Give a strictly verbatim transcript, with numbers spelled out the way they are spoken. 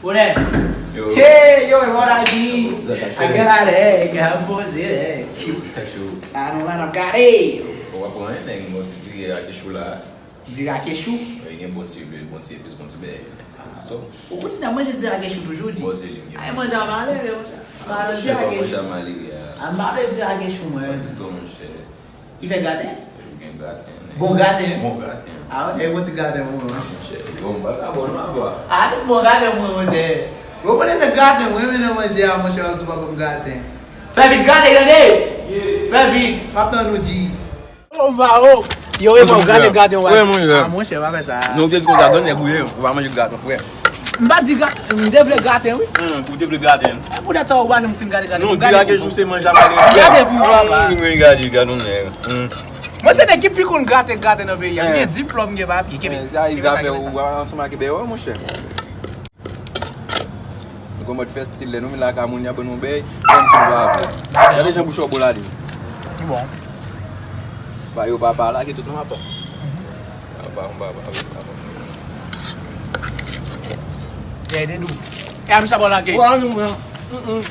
Bonè. Yo. Hey, yo, e mòd a di. Sa ka fè? Agè la, lè, e ka poze, lè. Kachou. A nou la, n ap gade. Ou pa pran anyen, nèg, mwen ti tire akechou la. Diri akechou? Wi, gen bon ti lwil, bon ti epis, bon ti bèy. Ou kontinye ap manje diri akechou toujou, di? Bon, se li, m gen. Ay, manje a malere, monchè. Malere, diri akechou. Manje a malere, a. A, m pa vle diri akechou, mwen. Ti to, monchè. Li fè graten? Li gen graten, nèg. Bon graten? Bon graten. A, ok, bon ti graten pou mwen. Monchè, yo, m pa ka bon, non, apa. A, tout bon graten pou mwen, monchè. Ou konnen se graten, mwen renmen nan manje a, monchè, w ap di w pa ban m graten. Fè vit, graten, tande! Fè vit. M ap tann ou, di. Oh, ma, oh. Yo, e bon, graten, graten, w a. Wi, monchè. A, monchè, pa fè sa. Non, ou te di konsa, don nèg ou ye, ou pa manje graten, frè. M pa di graten, m te vle graten, wi. Hmm, ou te vle graten. E poutèt sa, ou pa janm fin gade graten. Non, diri akechou se manje a malere. Gade pou w, papa. Hmm, gade, gade yon nèg. Hmm. Mwen se nèg ki pi konn graten, graten nan peyi a. M gen diplòm, m gen papye, kenbe. Sa, sa fè ou ansanm ak bèy, monchè. Nou gen mòd fè stil lè nou vin lakay moun, y a ban nou bèy, kòmsi nou pa vle. Gade jan bouch ou bò la di. Ki bon. Ba yo papa la, ki tout nou apa. Apa, apa, apa, apa. Gade nou. E a misa bò la ke. Wa nou, man. Mm, mm.